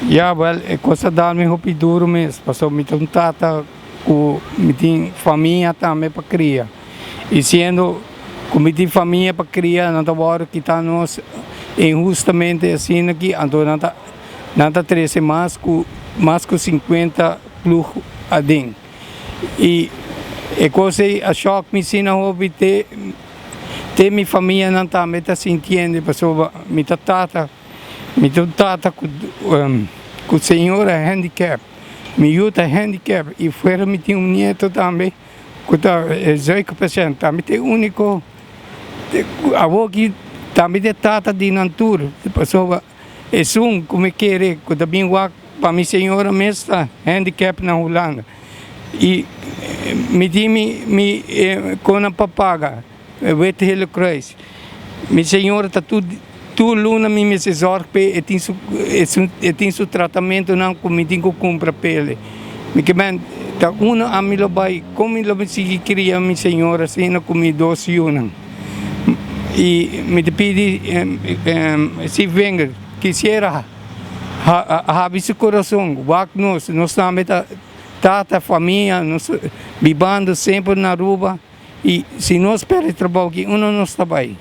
Ya, wel, e kos a dal mi hopi duru mes, pasobra mi ta un tata ku mi tin famia tambe pa kria. I siendo ku mi tin famia pa kria, nan ta wòrdu kita nos inhustamente asina aki, anto nan ta nan ta trese mas ku mas ku sinkuenta plug aden. I e kos ei a shòk mi asina hopi te te mi famianan tambe ta sintiende pasobra mi ta tata. Mi ta un tata ku ku señora handicap, mi yu ta handicap i fuera mi tin un nieto tambe ku ta suikerpashent, tambe ta e uniko awoki tambe ta e tata di nan tur, pasobra esun ku mi kere ku ta bin wak pa mi señora mes ta handicap na Hulanda i mi tin mi mi konan pa paga. Wit Hele Kruis. Mi señora ta tur tur luna mi mester zorg p'e, e tin su e tin su tratamentonan ku mi tin ku kumpra p'ele. Mi ke men ta uno ami lo bai, kon mi lo sigui kria mi señora asina ku mi dos yunan? I mi ta pidi si Wenger kisiera habri su kurason, wak nos, nos tambe ta tata, famia, nos bibando semper na Aruba. I si nos perde trabou ki unda nos ta bai?